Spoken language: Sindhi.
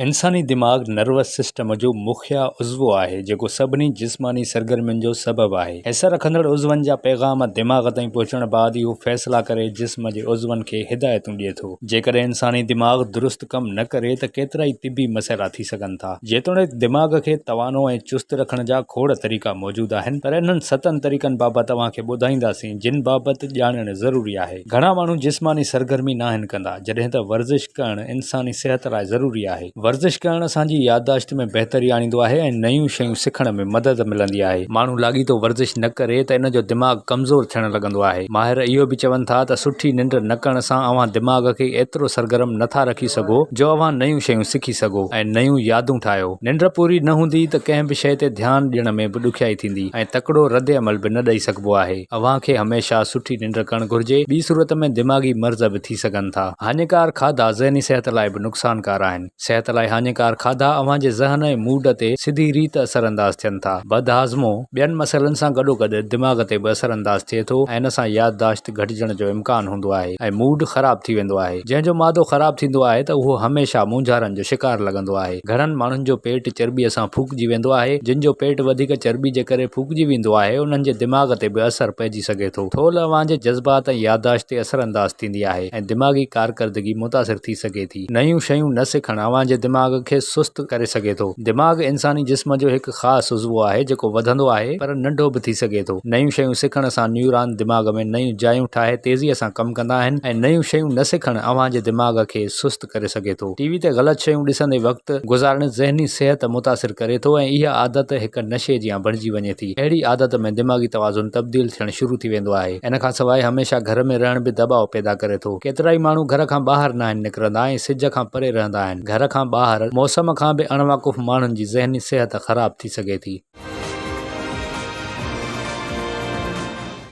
انساني دماغ نروس سسٽم جو مکيه عضوو آهي جيڪو سڀني جسماني سرگرمين جو سبب آهي. حس رکندڙ عضون جا پيغام دماغ تائين پهچڻ بعد اهو فيصلا ڪري جسم جي عضون کي هدايتون ڏئي ٿو. جيڪڏهن انساني دماغ درست ڪم نه ڪري ته ڪيترائي طبي مسئلا ٿي سگهن ٿا. جيتوڻيڪ دماغ کي توانو ۽ چست رکڻ جا کوڙ طريقا موجود آهن پر انهن ستن طريقن بابت اوهان کي ٻڌائينداسين جن بابت ڄاڻڻ ضروري آهي. گهڻا ماڻهو جسماني سرگرمي ناهن ڪندا، جڏهن ته ورزش ڪرڻ انساني صحت لاء ضروري آهي. ورزش ڪرڻ اسان جي يادداشت ۾ بهتري آڻيندو آهي ۽ نيون شيون سکڻ ۾ مدد ملندي آهي. ماڻهو لاڳيتو ورزش نه ڪري ته ان جو دماغ ڪمزور ٿيڻ لڳندو آهي. ماهر اهو به چون ٿا ته سٺي ننڊ نه ڪرڻ سان اوهان دماغ کي ايترو سرگرم نه ٿا رکي سگهو جو اوهان نيون شيون سکي سگهو ۽ نيون يادون ٺاهيو. ننڊ پوري نه هوندي ته ڪنهن به شيء تي ڌيان ڏيڻ ۾ به ڏکيائي ٿيندي ۽ تڪڙو ردعمل به نه ڏئي سگهبو آهي. اوهان کي هميشه سٺي ننڊ ڪرڻ گهرجي، ٻي صورت ۾ دماغي مرض به ٿي سگهن ٿا. هاڃيڪار کاڌا ذهني صحت لاء به نقصانڪار آهن. صحت لاء هاڃيڪار کاڌا اوهان جي ذهن ۽ موڊ تي سڌي ريت اثرانداز ٿين ٿا. بدهاضمو ٻين مسئلن سان گڏوگڏ دماغ تي به اثرانداز ٿئي ٿو ۽ ان سان يادداشت گهٽجڻ جو امڪان هوندو آهي ۽ موڊ خراب ٿي ويندو آهي. جنهن جو معدو خراب ٿيندو آهي ته اهو هميشه مونجهارن جو شڪار لڳندو آهي. گهڻن ماڻهن جو پيٽ چرٻيء سان ڦوڪجي ويندو آهي. جن جو پيٽ وڌيڪ چرٻي جي ڪري ڦوڪجي ويندو آهي، انهن جي دماغ تي به اثر پئجي سگهي ٿو. ٿولهه اوهان جي جذبات ۽ يادداشت تي اثرانداز ٿيندي آهي ۽ دماغي ڪارڪردگي متاثر ٿي سگهي ٿي. نيون شيون نه سکڻ اوهان جي دماغ کي سست ڪري سگهي ٿو. دماغ انساني جسم جو هڪ خاص عضوو آهي جيڪو وڌندو آهي پر ننڍو به ٿي سگهي ٿو. نيون شيون سکڻ سان نيوران دماغ ۾ نيون جايون ٺاهي تيزيء سان ڪم ڪندا آهن ۽ نيون شيون نه سکڻ اوهان جي دماغ کي سست ڪري سگهي ٿو. ٽي وي تي غلط شيون ڏسندي وقت گذارڻ ذهني صحت متاثر ڪري ٿو ۽ اها عادت هڪ نشي جيان بڻجي وڃي ٿي. اهڙي عادت ۾ دماغي توازن تبديل ٿيڻ شروع ٿي ويندو آهي. ان کان سواء هميشه گهر ۾ رهڻ به دٻاء پيدا ڪري ٿو. ڪيترائي ماڻهو گهر کان ٻاهر ناهن نڪرندا ۽ سج کان پري رهندا آهن. گهر کان ٻاهر موسم کان به اڻواقف ماڻهن جي ذهني صحت خراب ٿي سگهي ٿي.